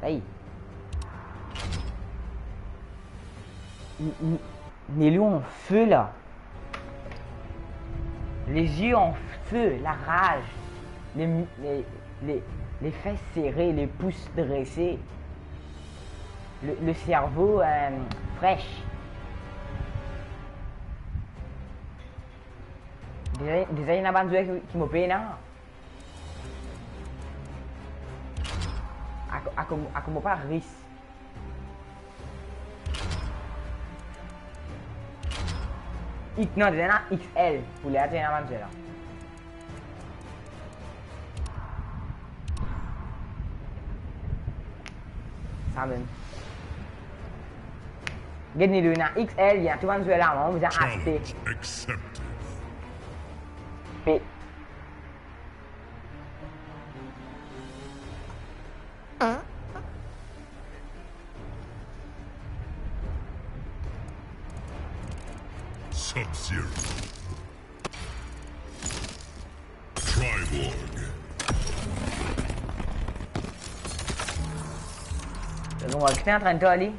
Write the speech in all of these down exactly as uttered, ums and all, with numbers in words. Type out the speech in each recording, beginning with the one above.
Aïe. N-, n-, Nelou en feu là. Les yeux en feu, la rage. Les, les, les, les fesses serrées, les pouces dressés. Le, le cerveau, euh, fraîche. Deza, deza ena bann zwer ki, ki mo pena. Ako, ako, ako mo pa ris. X, non, deza ena X L. Pou ler deza ena bann zwer la. Sa mem. Get Nelou, ena X L, ena tou bann zwer la, mo bizin aste. Challenge accepted. Pe- Sub-Zero. Cyborg. Bon, ki t'es en train de faire, li?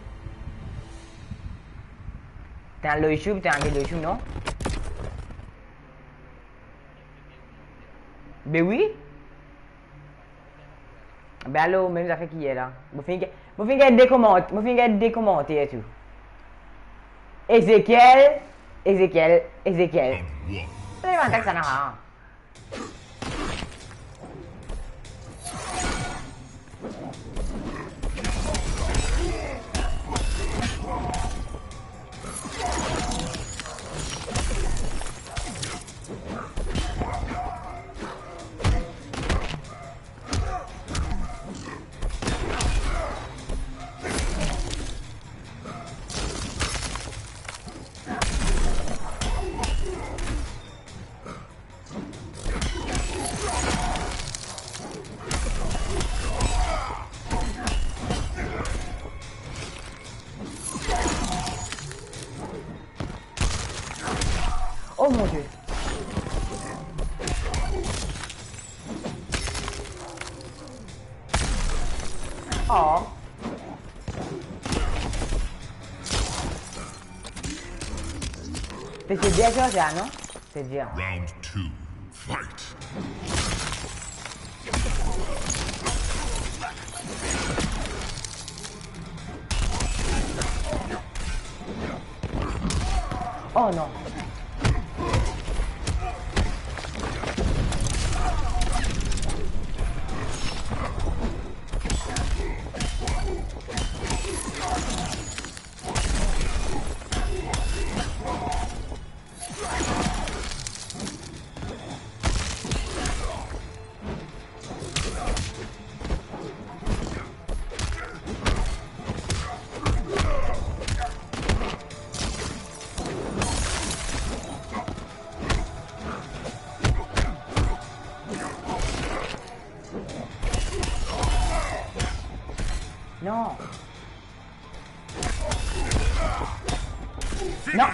T'es en live show, t'es en live show, non? Ben oui. Ben alor, mem zafer ki yer la. Mo finn, mo finn gagn de komant-, mo finn gagn de komanter tou. Ezekiel, Ezekiel, Ezekiel. Round one. Sa bann tag sa napa. Oh mon Dieu. Oh. T'es bien, Georgia, non? C'est bien. Round two, fight. Oh non. Non. Non.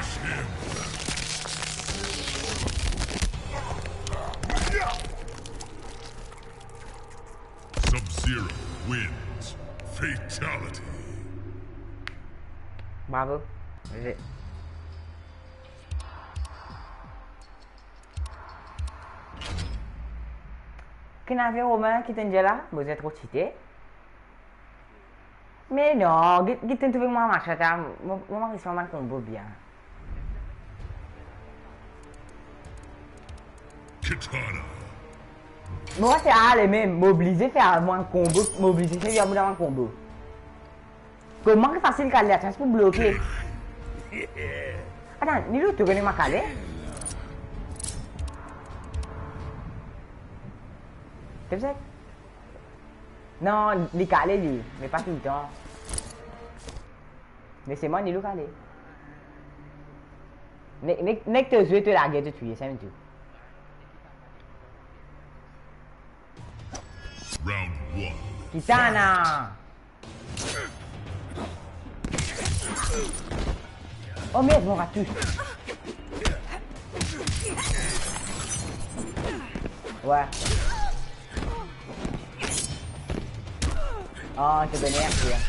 Sub-Zero wins. Fatality. Bravo. J'ai Ki ena ve Romain ki t'enn dir la, mo bizin tro chite. Me non, ki, ki t'enn trouve mwa machin ta, mo, mo, mo res mwa bann konbo bien. Katana. Mo pa fer ale mem, mo oblize fer mwa konbo, mo oblize fer mwa konbo. Kouma ki fasil kale la, ti pou bloke. Atann, Nelou, to kone mwa kale? Te fek? Non, li kale li, me pa toultan. Me se mwa Nelou kale. Ne, ne, nek to zwe, to lage, to touye, sa mem tou. Round one. Kitana! Oh merde, mon ratouche. Ouais. Ah, to doner, ya.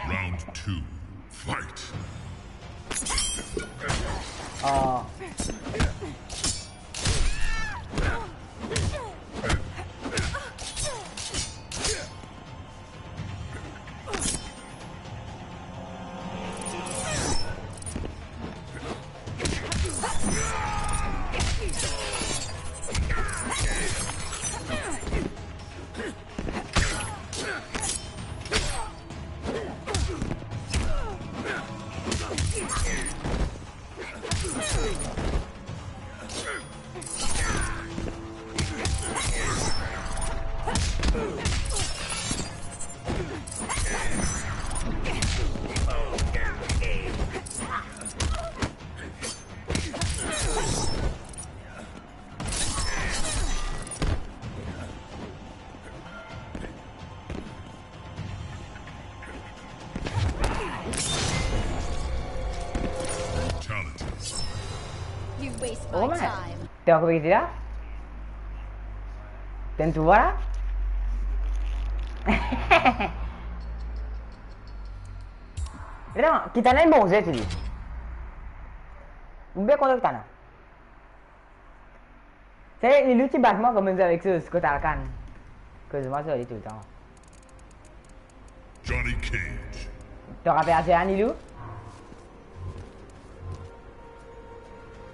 Round two, fight. Ah. You waste my time. Te ankor pe gete la? Tenn tou vwala. Ena, ki tane bon zet li. Ou bien kontan ki tane. Se li, li ti bat mwa kouma avek so, so kot Arkan. Koz mwa so li toultan. Johnny Cage. To rapel sa, Anilou?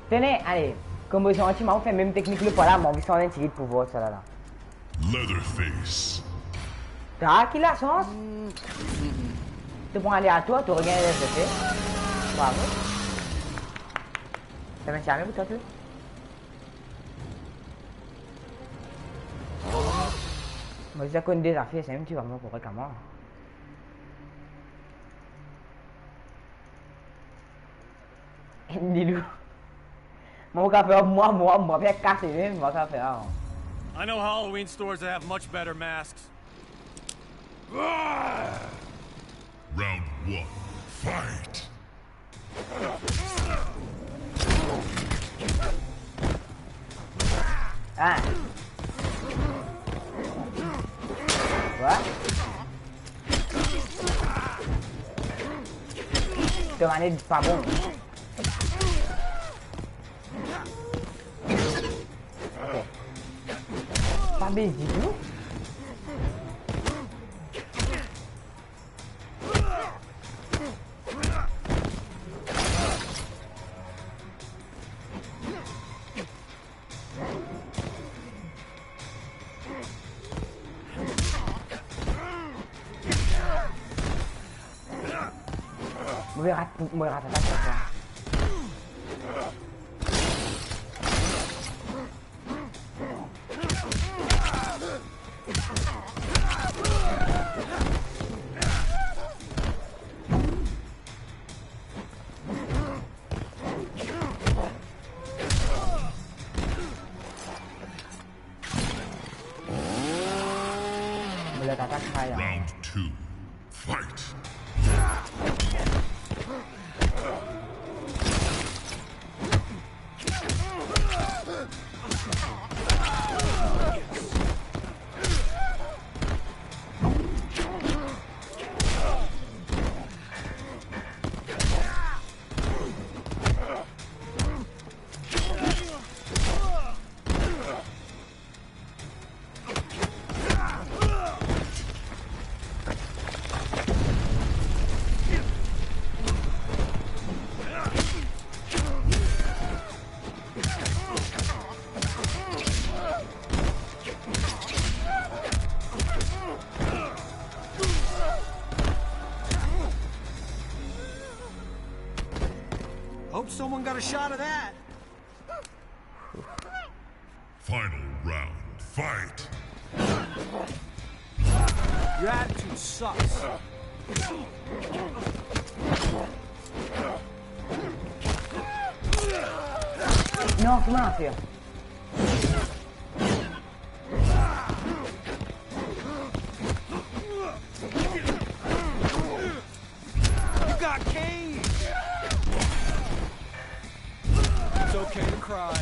Tene, ale, kouma mo santi mwa fer mem teknik lefwa la, mo anvi sanz enn tigit pou vwar sa la la. Leatherface. Ta ki lasans? To pran aleatwar, to regagn leatherface. Bravo. Sa vinn zame pou twa tou. Mo deza konn de zafer, sa mem ti vremem korek a mwa. Dilou. Mo ka fer mwa, mwa, mwa, fer kase mem, mo ka fer, ah. I know Halloween stores that have much better masks. Round one, fight. Ah. What? To maned pa bon. Ok. Pa bes ditou. Mo pe rat, mo pe rat atak sa. Mo le atak sa ya. Round two, fight. One got a shot of that. Final round, fight! Your attitude sucks. Non, kouma fer? You got caged! It's okay to cry.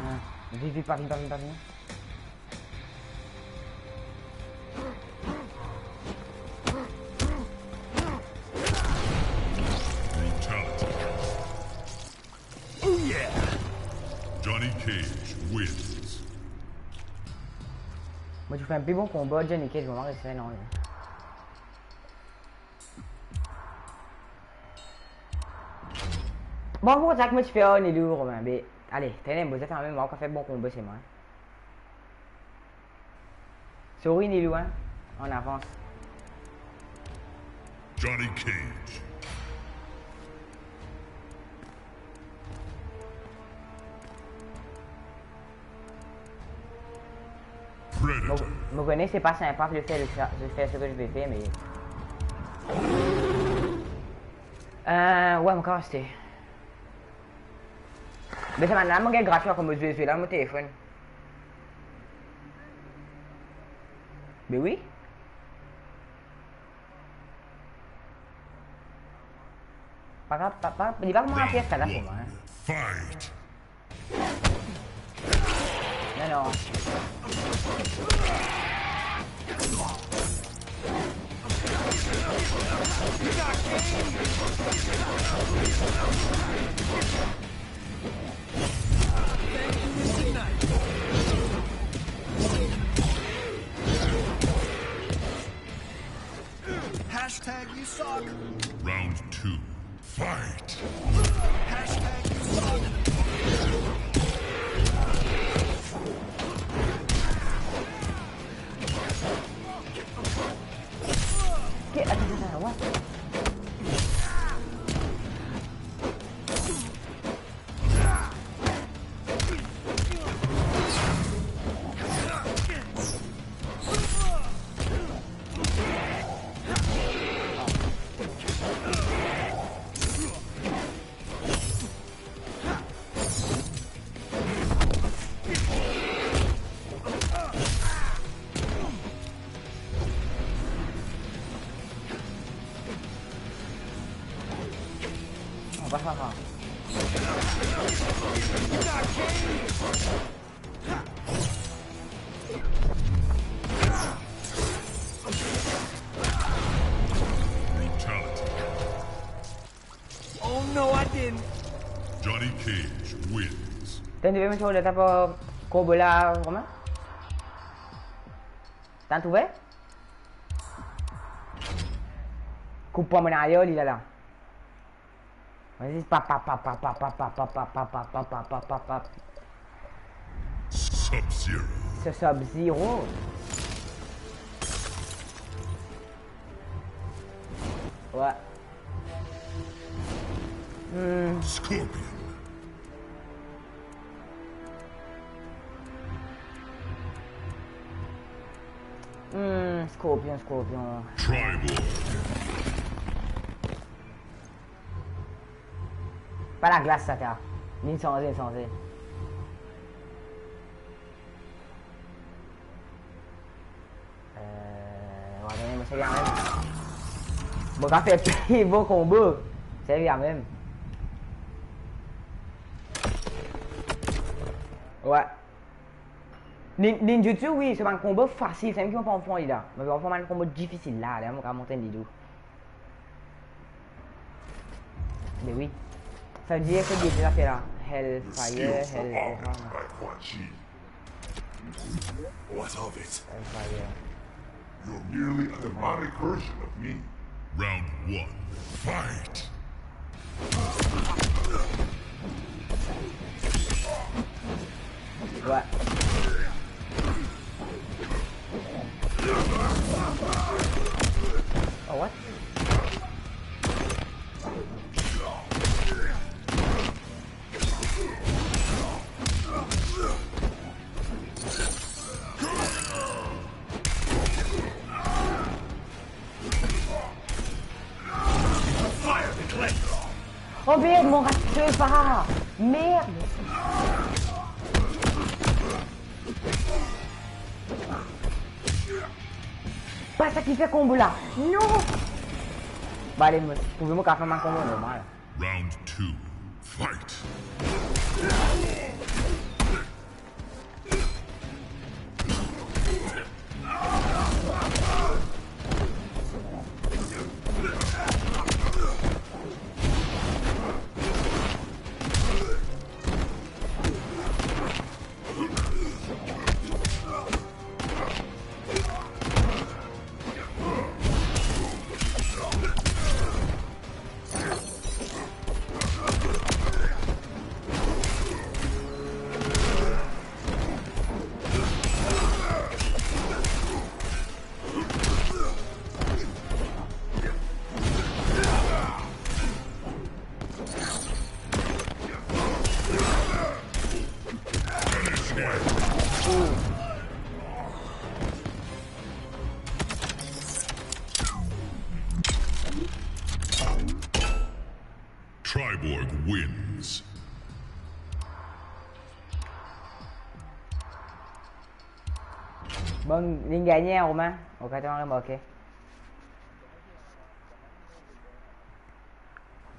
Ah, vit, vit, pa vini, pa vini, pa vini. Brutality. Oh yeah! Johnny Cage wins. Mo ti fer enn pli bon konba Johnny Cage, mo pa res fer non. Bon, pou sa ki mo ti fer ar Nilou, Romain, be, ale, tene, mo zet anmem, mo kapav fer bon konba, se mwa. Sorry, Nilou, hein, an avans. Johnny Cage. Predator. Mo, mo kone se pa sinpa de fer, de fer, de fer ce que je vais faire, me, euh, ouais, mo kapav aste. Me sa bann la, mo gagn gratis akoz mo zwe, zwe la, mo telefonn. Be wi. Pa, pa, pa, pa, li pa kouma P S la, pou mwa, hein. Fight. Non, non. Hashtag you suck. Round two. Fight! Hashtag you suck. Get out of there, what? On va faire ça. Brutality. Oh no, I didn't. Johnny Cage wins. T'as une nouvelle mission de ta part, Cobra, Romain? T'as trouvé? Koup pa mo ayo, li la la. Vas-y, pa, pa, pa. Sub-Zero. C'est Sub-Zero. Ouais. Hmm. Scorpion. Hmm, Scorpion, Scorpion. Tribal. Pa laglas sa, ta. Li sanze, li sanze. Euh, ouais, mais moi, c'est bien même. Bon, ça fait pli bon combo. C'est bien même. Ouais. Nin-, ninjutsu, wi, se bann konbo fasil, se mem ki mo pa anvi fer li la. Mo anvi fer bann konbo difisil la, la, mo kapav montre li tou. Me wi. Sa vedir ke li deza fer la. Hellfire, Hell, Hellfire. What of it? Hellfire. You're merely a demonic version of me. Round one, fight! Ouais. Oh, what? Oh merde, mon rat, je sais pas. Merde. Pa sa ki fer konbo la. Non. Bon, ale, mo, prouv mwa kapav fer konbo normal. Round two, fight! Triborg wins. Bon, li gagne, Romain. Ou kapav remarke.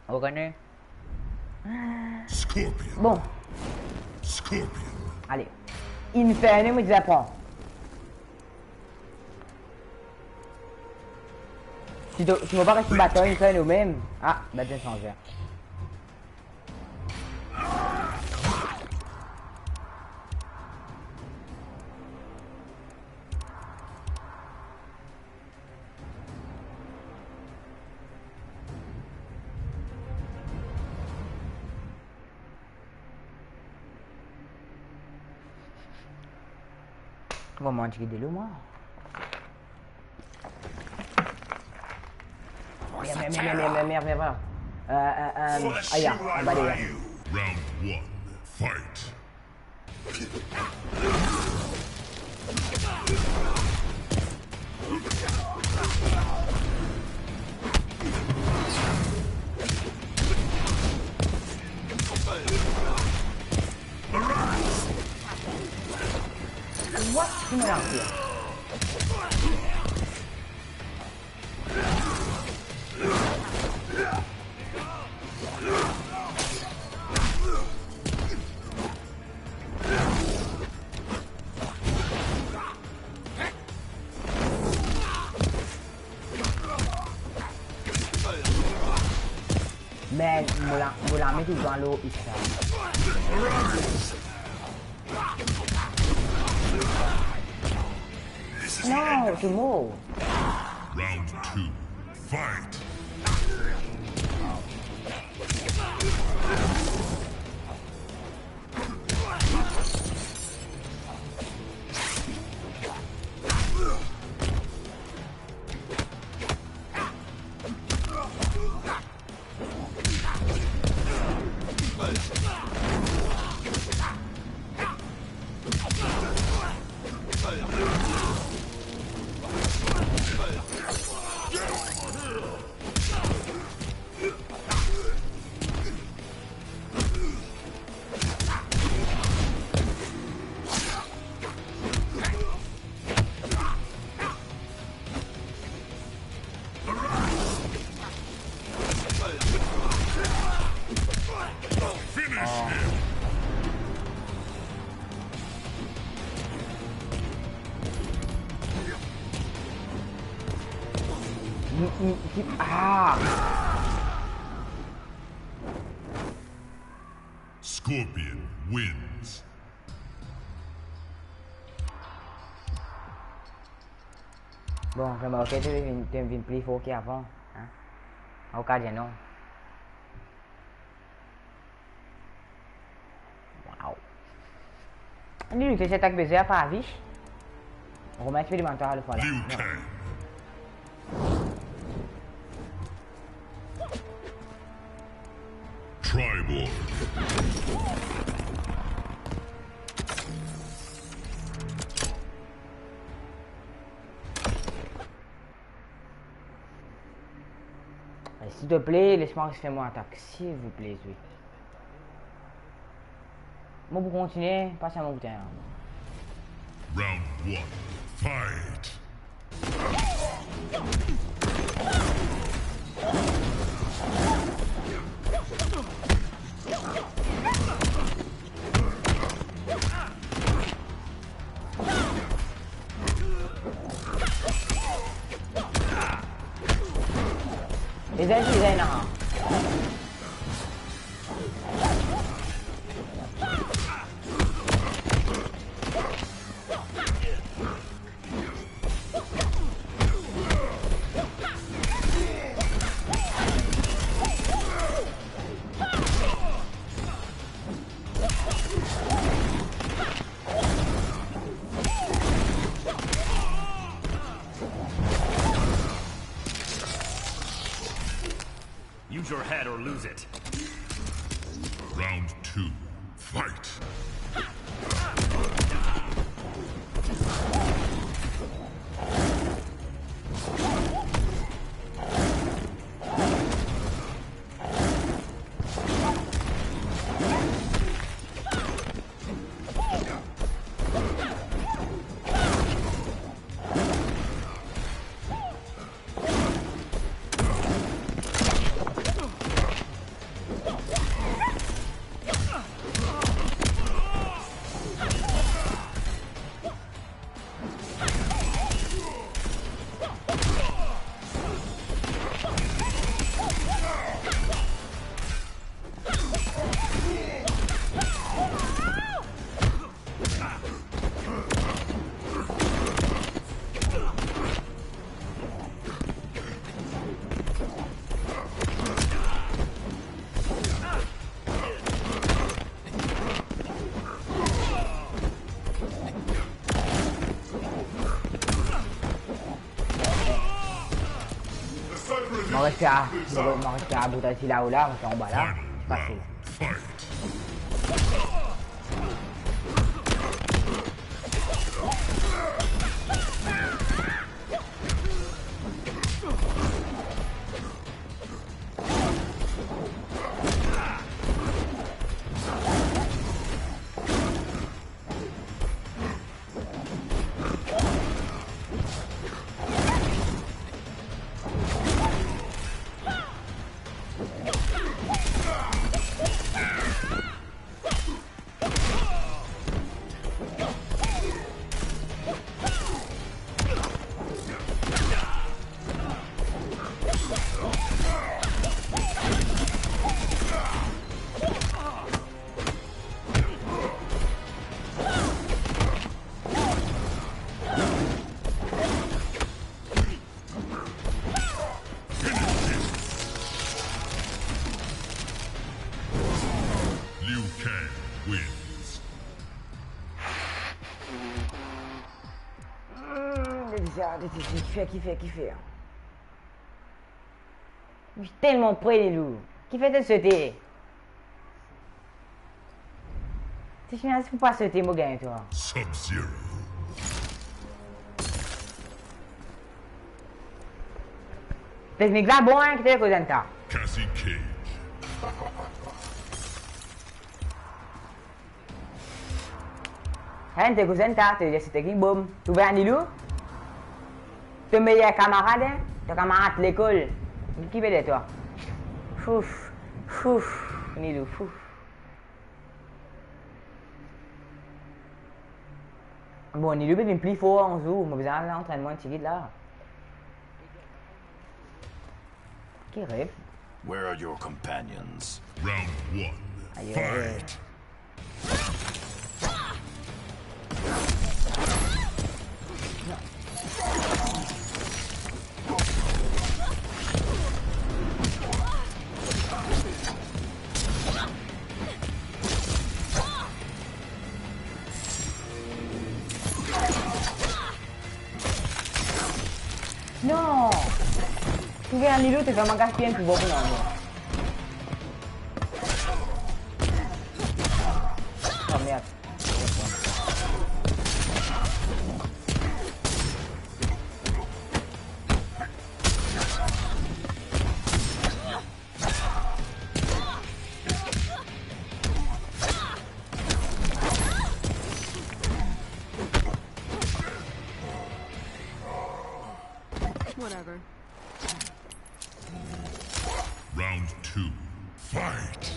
Ou kone? Scorpion. Bon, Scorpion. ale. Inferno, mo dir pran. Si to, si mo pa res baton Inferno mem. Ah, ben, to sanze. Bon, manz ki delo, mwa. Merde, merde, merde, merde, merde, merde. Euh, euh, euh, aïe, ah, bah, d'ailleurs. Round one, fight. What? Ki mo la fer? Men, mo la, mo lame toultan lor Islam. Non, to mor. Round two, fight. Finish him. Ni, ni, ki, ah! Scorpion wins. Bon, remarke, to vinn, to vinn pli for ki avan, hein? Okadien non. Wow. Li, li fer sa atak beze apa avi. Roman, ti pe demann twa lafwa la. Liu Kang. Tribord. Silteple, les mwa fer mwa atak, silvouple, Zwi. Mo pou kontinie, pas a mo boutin la. Round one, fight! Eza, eza, ena. Use your head or lose it. Round two, fight. Mo res a, mo, mo res a bout asi lao la, res anba la, fasil. Liu Kang wins. Hmm, deza, deza, kifer, kifer, kifer? Mo telman pre, Nilou. Kifer to sote? Ti finn dir pou pa sote, mo gagn twa. Sub-Zero. Teknik la bon, hein, ki to koz ena? Cassie Cage. Hein, to koz ena, to dir se teknik bom. Trouve Nilou? To meyer kamarad, hein? To kamarad lekol. Ki bele twa. Fouf, fouf, Nilou, fouf. Bon, Nilou pe vinn pli for an zour, mo bizin al antrenn mwa enn tigit la. Ki rev? Where are your companions? Round one, ayo, fight! Wi, Anilou, to fer mwa gaspiy enn pouvwar pou nanye. Oh, merde. Whatever. Round two. Fight!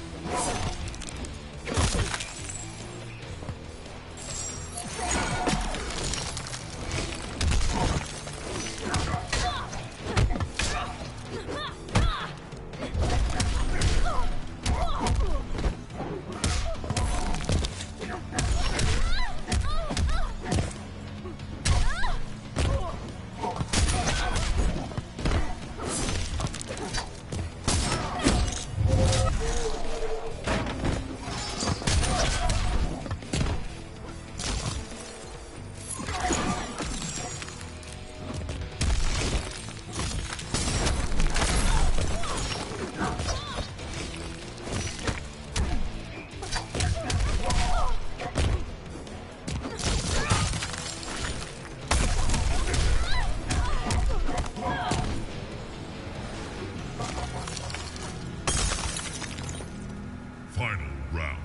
Final round.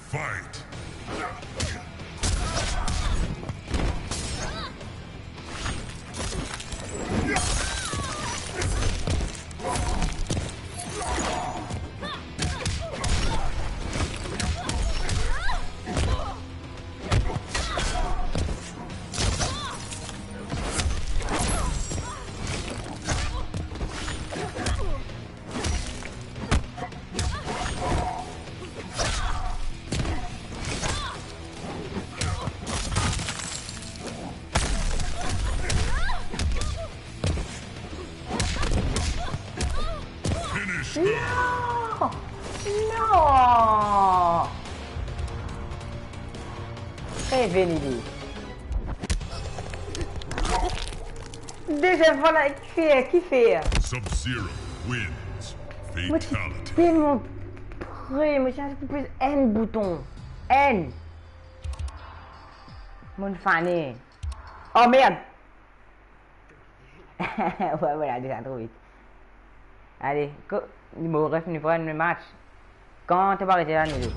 Fight! Finish her! Non! Non! Revini li. Deziem fwa la, ki fer, ki fer? Sub-Zero wins. Mo ti telman pre, mo ti atann pou pez enn bouton. Enn. Mo'nn fane. Oh, merde! Ouais, voilà, desann tro vit. Ale, ko-, mo ref nou fer enn match. Kan to pa rete la, nou zwe.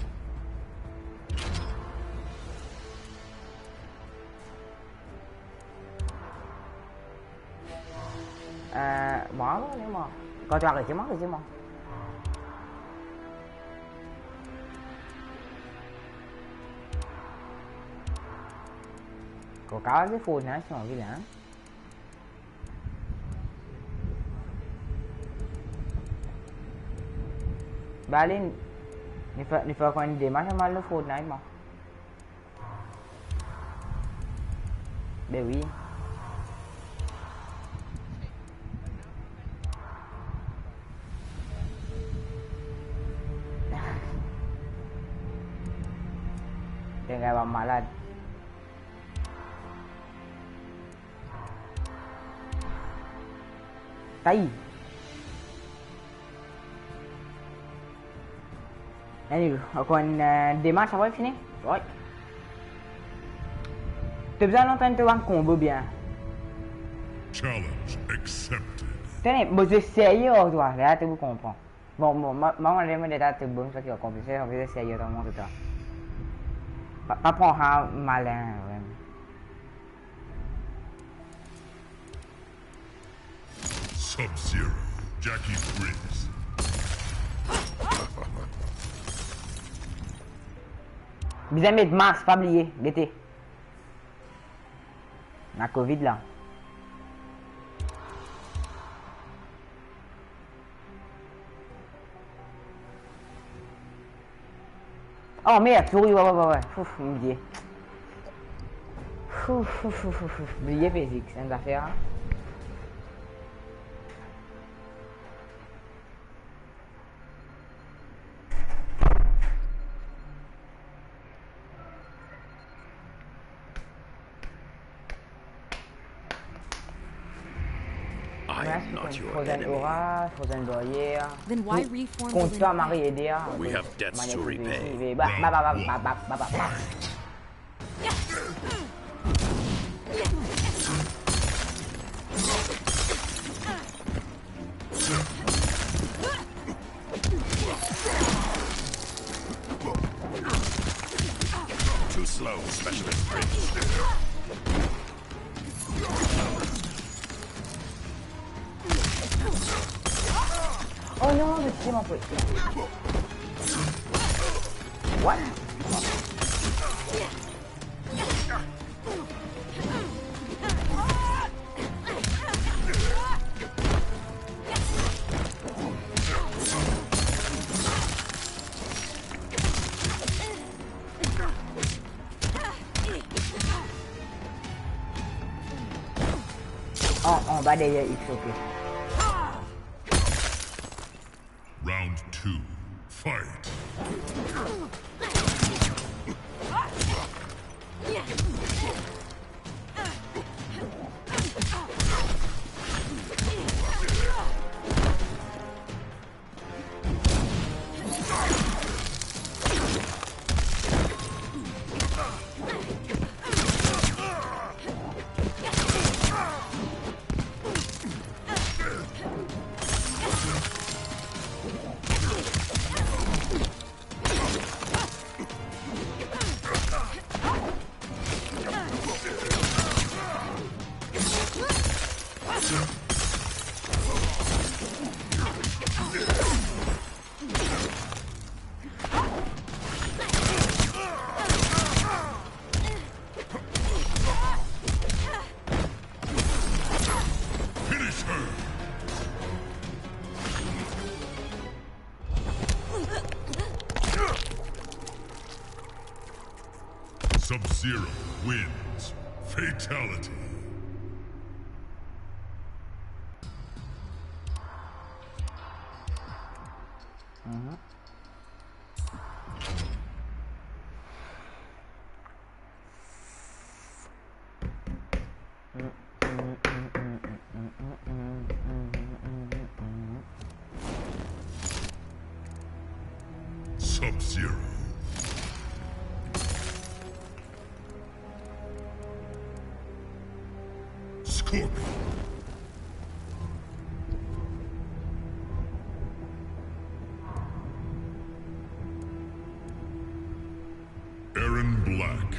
Euh, mwa, mwa, ale, mwa. Kan to arete mwa, arete mwa. Koka, ale Fortnite, si anvi la, hein. Ba, ale, nou fer, nou fer ankor enn de match, nou al lor Fortnite, mwa. Be wi. Dega pa malad. Tayi. Anyway, ankor enn, euh, de match, apre fini. Ouais. To bizin antann to bann konbo bien. Challenge accepted. Tene, mo zwe serye ar twa, la to pou konpran. Bon, bon, ma, ma, ma, mo deta to bon, sa ki konplike, konplike serye, to mont twa. Pa, pa pran sa malin, ouais. Sub-Zero, Jacqui Briggs. Bizin met mas, pa bliye, gete. Na covid la. Oh merde, souri, ouais, ouais, ouais, ouais. Ouf, mon Dieu. Ouf, ouf, ouf, ouf, ouf. Bliye fizik, sa enn zafer, hein. Frozen Aura, Frozen Barrière. Then why reform the Kontan Ring of Fire? Mari ede a. We have debts to repay. Ba, ba, ba. Too slow, specialist. Oh non, mais c'est mon truc. What? An, anba deryer X, ok. Round two, fight. Finish her! Sub-Zero wins. Fatality. Mhm. Sub-Zero. Scorpion. Erron Black.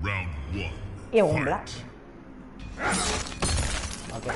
Round one. Erron Black. Fight. Ok.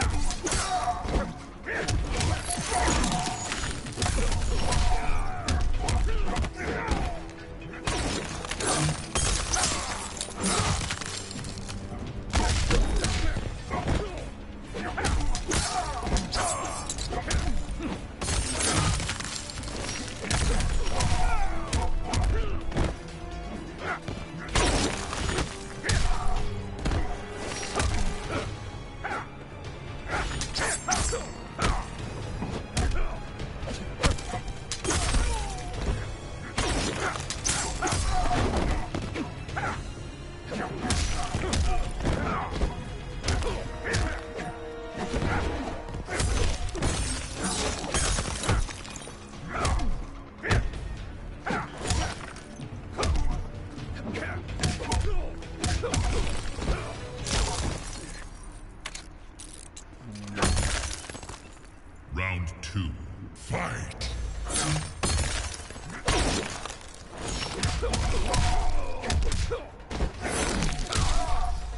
Round two, fight!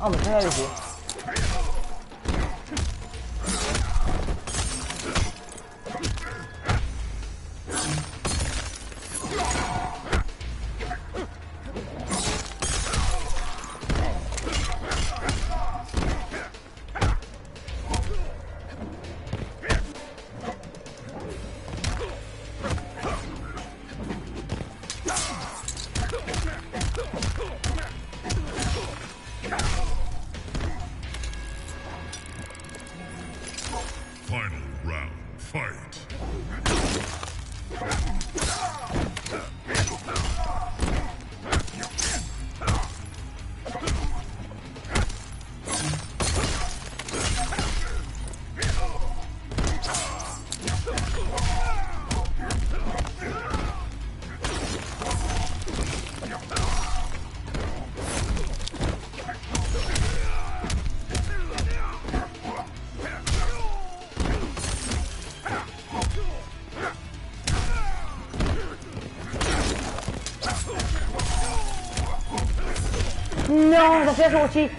Oh, mais ça va, les gars. Non, zafer sorti.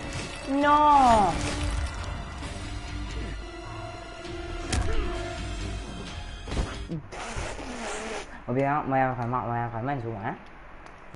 Non. Oubien, mwa, vremem, mwa, vremem, zour, hein.